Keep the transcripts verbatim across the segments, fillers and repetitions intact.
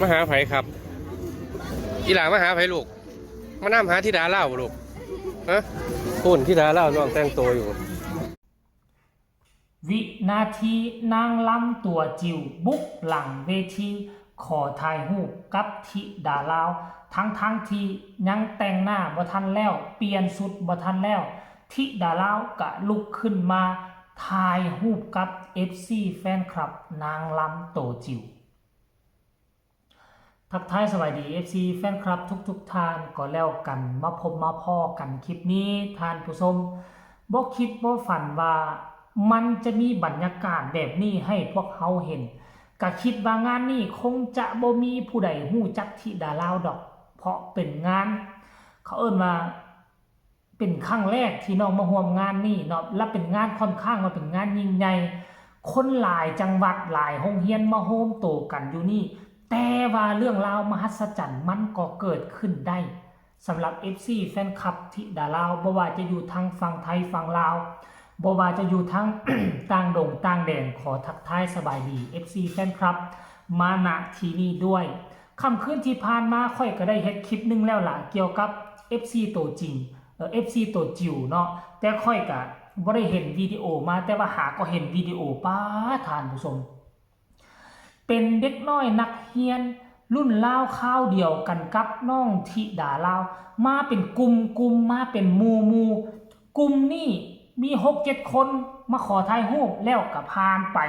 มาหาไผครับ อีหล่ามาหาไผลูก มานำหาธิดาลาวบ่ลูก ฮะ พู้นธิดาลาวน้องแต่งตัวอยู่ วินาทีนางลำตั๋วจิ๋วบุกหลังเวที ขอถ่ายรูปกับธิดาลาว ทั้งๆที่ยังแต่งหน้าบ่ทันแล้ว เปลี่ยนชุดบ่ทันแล้ว ธิดาลาวก็ลุกขึ้นมาถ่ายรูปกับ เอฟซี แฟนคลับนางลำตั๋วจิ๋ว ทักทายสวัสดี เอฟซี แฟนคลับทุกๆท่านก็แล้วกัน มาพบมาพ้อกันคลิปนี้ ท่านผู้ชม บ่คิดบ่ฝันว่ามันจะมีบรรยากาศแบบนี้ให้พวกเฮาเห็น ก็คิดว่างานนี้คงจะบ่มีผู้ใดฮู้จักธิดาลาวดอก เพราะเป็นงาน เขาเอิ้นว่า เป็นครั้งแรกที่น้องมาร่วมงานนี้เนาะ และเป็นงานค่อนข้างว่าเป็นงานยิ่งใหญ่ คนหลายจังหวัดหลายโรงเรียนมาโฮมโตกันอยู่นี่ แต่ว่าเรื่องราวมหัศจรรย์มันก็เกิดขึ้นได้ สำหรับ เอฟซี แฟนคลับธิดาลาว บ่ว่าจะอยู่ทางฝั่งไทยฝั่งลาว บ่ว่าจะอยู่ทาง ต่างดงต่างแดน ขอทักทายสบายดี เอฟซี แฟนคลับ มาณที่นี่ด้วย ค่ำคืนที่ผ่านมาข้อยก็ได้เฮ็ดคลิปหนึ่งแล้วล่ะ เกี่ยวกับ เอฟซี ตัวจริง เอ่อ เอฟซี ตัวจิ๋วเนาะ แต่ข้อยก็บ่ได้เห็นวิดีโอมา แต่ว่าหาก็เห็นวิดีโอ ป๊าด ท่านผู้ชม เป็นเด็กน้อยนักเรียนรุ่นราวคราวเดียวกันกับน้องธิดาลาว มาเป็นกลุ่มๆ มาเป็นหมู่ๆ กลุ่มนี้มีหกเจ็ดคนมาขอถ่ายรูปแล้วก็ผ่านไป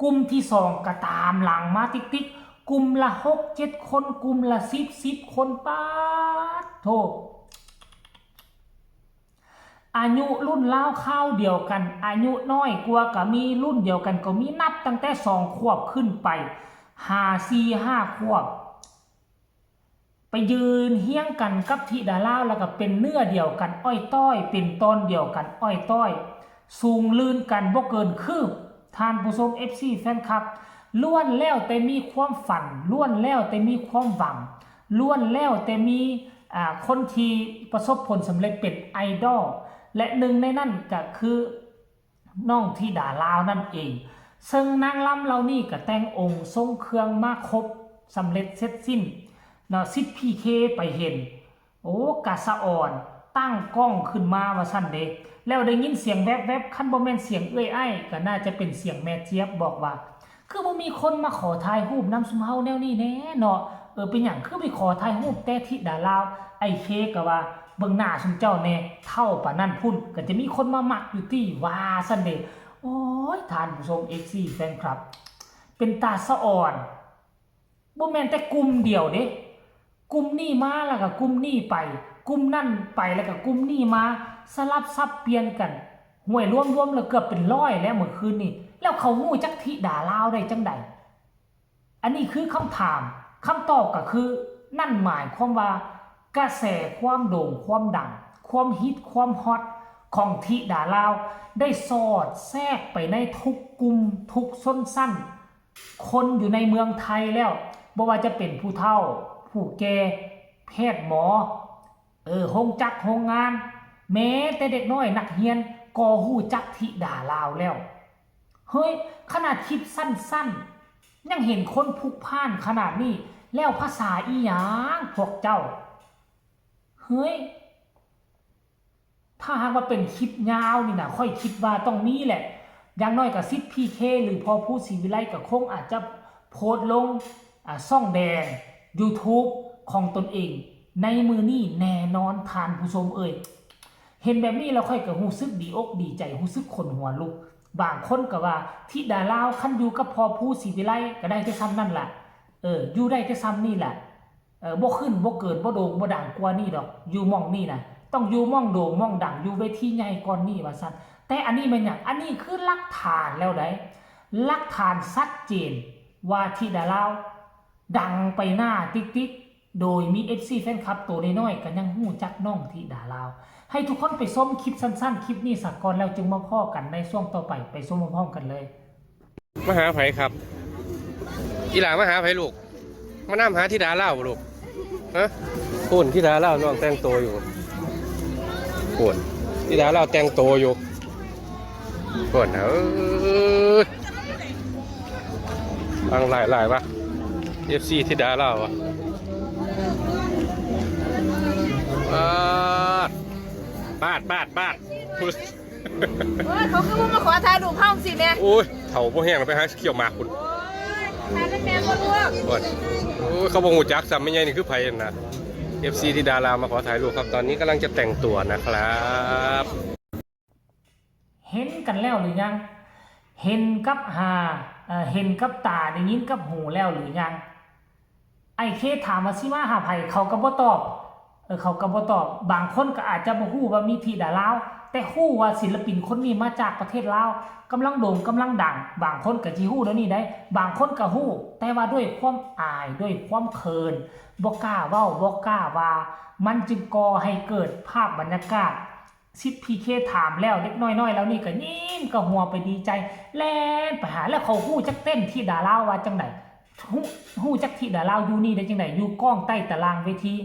กลุ่มที่สองก็ตามหลังมาติดๆ กลุ่มละหกเจ็ดคน กลุ่มละสิบ สิบคน ป๊าดโธ่ อายุรุ่นราวคราวเดียวกัน อายุน้อยกว่าก็มี รุ่นเดียวกันก็มี นับตั้งแต่สองขวบขึ้นไป ห้า สี่ ห้าขวบ ไปยืนเฮียงกันกับธิดาลาว แล้วก็เป็นเนื้อเดียวกันอ้อยต้อย เป็นตอนเดียวกันอ้อยต้อย สูงลื่นกันบ่เกินคืบ ท่านผู้ชม เอฟซี แฟนคลับ ล้วนแล้วแต่มีความฝัน ล้วนแล้วแต่มีความหวัง ล้วนแล้วแต่มี อ่า คนที่ประสบผลสำเร็จเป็นไอดอล และหนึ่งในนั้นก็คือน้องธิดาลาวนั่นเอง ซึ่งนางลำเหล่านี้ก็แต่งองค์ทรงเครื่องมาครบสำเร็จเสร็จสิ้นเนาะ สิบ พี เค ไปเห็น โอ้ กะสะอ่อน ตั้งกล้องขึ้นมาว่าซั่นเด้ แล้วได้ยินเสียงแวบๆ คันบ่แม่นเสียงเอื้อยอ้ายก็น่าจะเป็นเสียงแม่เจี๊ยบบอกว่า คือบ่มีคนมาขอถ่ายรูปนำซุมเฮาแนวนี้แหน่เนาะ เออ เป็นหยังคือไปขอถ่ายรูปแต่ธิดาลาว อ้ายเคก็ว่า เบิ่งหน้าซุมเจ้าแหน่ เฒ่าปานนั้นพุ้น ก็จะมีคนมามักอยู่ติ ว่าซั่นเด้ โอ้ย ท่านผู้ชม เอฟซี แฟนคลับ เป็นตาสะอ่อน บ่แม่นแต่กลุ่มเดียวเด้ กลุ่มนี้มาแล้วก็กลุ่มนี้ไป กลุ่มนั่นไปแล้วก็กลุ่มนี้มา สลับสับเปลี่ยนกัน ห่วยรวมๆแล้วเกือบเป็นร้อยแล้วมื้อคืนนี้ แล้วเขาฮู้จักธิดาลาวได้จั่งใด อันนี้คือคำถาม คำตอบก็คือ นั่นหมายความว่า กระแสความโด่งความดัง ความฮิตความฮอตของธิดาลาว ได้สอดแทรกไปในทุกกลุ่มทุกชนชั้น คนอยู่ในเมืองไทยแล้ว บ่ว่าจะเป็นผู้เฒ่า ผู้แก่ แพทย์หมอ เออ โฮงจักรโฮงงาน แม้แต่เด็กน้อยนักเรียนก็ฮู้จักธิดาลาวแล้ว เฮ้ย ขนาดคลิปสั้นๆ ยังเห็นคนพลุกพล่านขนาดนี้ แล้วภาษาอีหยังพวกเจ้า เฮ้ย ถ้าหากว่าเป็นคลิปยาวนี่นะ ข้อยคิดว่าต้องมีแหละ อย่างน้อยก็สิบ พี เค หรือพอพูดศรีวิไลก็คงอาจจะโพสต์ลง อ่า ช่องแดง YouTube ของตนเอง ในมื้อนี้แน่นอนท่านผู้ชมเอ่ย เห็นแบบนี้แล้วข้อยก็รู้สึกดีอกดีใจ รู้สึกขนหัวลุก บางคนก็ว่า ธิดาลาวคันอยู่กับพอพูดศรีวิไลก็ได้แต่ส่ำนั่นล่ะ เออ อยู่ได้แต่ส่ำนี่แหละ เออ บ่ขึ้นบ่เกิดบ่โด่งบ่ดังกว่านี้ดอก อยู่หม่องนี่นะ ต้องอยู่หม่องโด่งหม่องดัง อยู่เวทีใหญ่ก่อนนี่ว่าซั่น แต่อันนี้แม่นหยัง อันนี้คือหลักฐานแล้วได๋ หลักฐานชัดเจนว่าธิดาลาวดังไปหน้าติ๊กๆ โดยมี เอฟซี แฟนคลับตัวน้อยๆ ก็ยังฮู้จักน้องธิดาลาว ให้ทุกคนไปชมคลิปสั้นๆ คลิปนี้ซะก่อน แล้วจึงมาพ้อกันในช่วงต่อไป ไปชมพร้อมๆ กันเลย มาหาไผครับ อีหล่ามาหาไผลูก มานำหาธิดาลาวบ่ลูก ฮะ พู้นธิดาลาวน้องแต่งตัวอยู่ พู้น ธิดาลาวแต่งตัวอยู่ พู้น เอ้ย อังหลายๆวะ เอฟซี ธิดาลาวอะ ปาด ปาด ปาด ปาด โอ้ย เขาคือว่ามาขอถ่ายรูปเฮาสิแม่ โอ้ย เฒ่าบ่แห้งแล้วไปหาเคี้ยวหมากคุณ โอ้ยถ่ายเป็นแม่บ่ลูก โอ้ย โอ้ย เขาบ่ฮู้จักซ้ำ แม่ใหญ่นี่คือไผนั่นนะ เอฟซี ธิดาลาวมาขอถ่ายรูปครับ ตอนนี้กำลังจะแต่งตัวนะครับ เห็นกันแล้วหรือยัง เห็นกับหาเอ่อเห็นกับตาได้ยินกับหูแล้วหรือยัง ไอ้เคถามว่าสิมาหาไผ เขาก็บ่ตอบ เออ เขาก็บ่ตอบ บางคนก็อาจจะบ่ฮู้ว่ามีธิดาลาว แต่ฮู้ว่าศิลปินคนนี้มาจากประเทศลาว กำลังโด่งกำลังดัง บางคนก็สิฮู้เดี๋ยวนี้ได้ บางคนก็ฮู้ แต่ว่าด้วยความอาย ด้วยความเขิน บ่กล้าเว้า บ่กล้าว่า มันจึงก่อให้เกิดภาพบรรยากาศ สิทธิ์พีเคถามแล้ว เด็กน้อยๆเหล่านี้ก็ยิ้มก็หัวไปดีใจ แล่นไปหา แล้วเขาฮู้จักเต้นธิดาลาวว่าจังได๋ ฮู้ฮู้จักธิดาลาวอยู่นี่ได้จังได๋ อยู่ก้องใต้ตารางเวที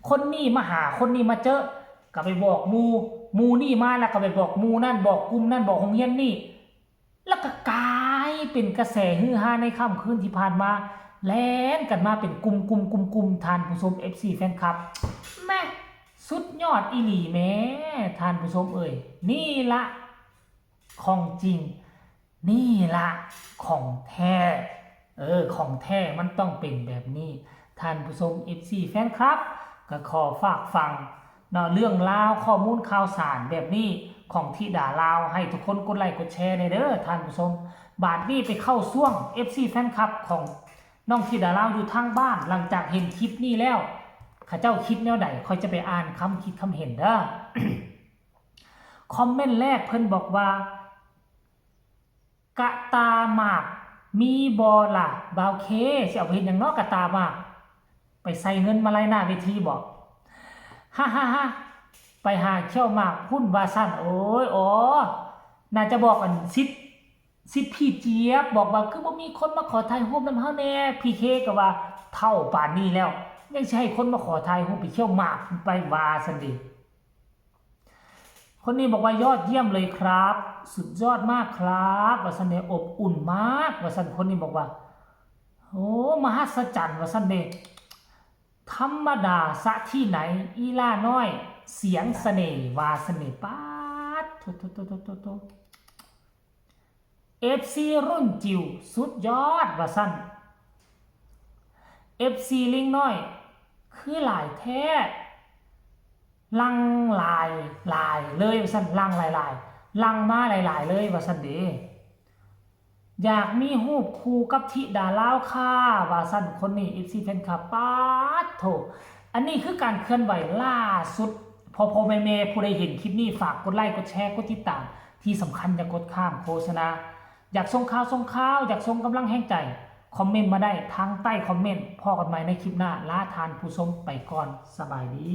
คนนี้มาหา คนนี้มาเจอ ก็ไปบอกหมู่ หมู่นี่มาแล้วก็ไปบอกหมู่นั่น บอกกลุ่มนั่น บอกโรงเรียนนี่ แล้วก็กลายเป็นกระแสฮือฮาในค่ำคืนที่ผ่านมา แล่นกันมาเป็นกลุ่มๆๆๆ ท่านผู้ชม เอฟซี แฟนคลับ แม่ สุดยอดอีหลีแหม ท่านผู้ชมเอ่ย นี่ละของจริง นี่ละของแท้ เออ ของแท้มันต้องเป็นแบบนี้ ท่านผู้ชม เอฟซี แฟนคลับ ก็ขอฝากฟังเนาะ เรื่องราวข้อมูลข่าวสารแบบนี้ของธิดาลาว ให้ทุกคนกดไลค์กดแชร์แหน่เด้อ ท่านผู้ชม บาดนี้ไปเข้าช่วง เอฟซี แฟนคลับของน้องธิดาลาวอยู่ทางบ้าน หลังจากเห็นคลิปนี้แล้ว เขาเจ้าคิดแนวใด ข้อยจะไปอ่านคำคิดคำเห็นเด้อ คอมเมนต์แรกเพิ่นบอกว่า กะตาหมากมีบ่ล่ะ บ่าวเค สิเอาไปเฮ็ดหยังเนาะ กะตาหมาก ไปใส่เงินมาลัยหน้าเวทีบ่ ฮ่าฮ่าฮ่า ไปหาเคี้ยวหมากพุ้นว่าซั่น โอ้ย อ๋อ น่าจะบอกอันสิทธิ์ สิทธิ์พี่เจี๊ยบ บอกว่าคือบ่มีคนมาขอถ่ายรูปนำเฮาแหน่ พีเค ก็ว่าเฒ่าปานนี้แล้ว ยังสิให้คนมาขอถ่ายรูป ไปเคี้ยวหมากไปว่าซั่นเด้ คนนี้บอกว่ายอดเยี่ยมเลยครับ สุดยอดมากครับ ว่าซั่นเด้ อบอุ่นมาก ว่าซั่น คนนี้บอกว่า โอ้ มหัศจรรย์ ว่าซั่นเด้ ธรรมดาซะที่ไหน อีหล้าน้อย เสียงเสน่ห์ ว่าซั่นเด้ ป๊าด โถ โถ โถ เอฟซี รุ่นจิ๋ว สุดยอด ว่าซั่น เอฟซี ลิงน้อย คือหลายแท้ หลั่งหลายหลายเลย ว่าซั่น หลั่งหลายๆ หลั่งมาหลายๆ เลย ว่าซั่นเด้ อยากมีรูปคู่กับธิดาลาวค่ะ ว่าซั่น คนนี้ เอฟซี แฟนคลับ ป๊าดโถ อันนี้คือการเคลื่อนไหวล่าสุด พ่อๆ แม่ๆ ผู้ใดเห็นคลิปนี้ ฝากกดไลค์ กดแชร์ กดติดตาม ที่สำคัญอย่ากดข้ามโฆษณา อยากส่งข่าวส่งข่าว อยากส่งกำลังแฮงใจ คอมเมนต์มาได้ทางใต้คอมเมนต์ พ้อกันใหม่ในคลิปหน้า ลาท่านผู้ชมไปก่อน สบายดี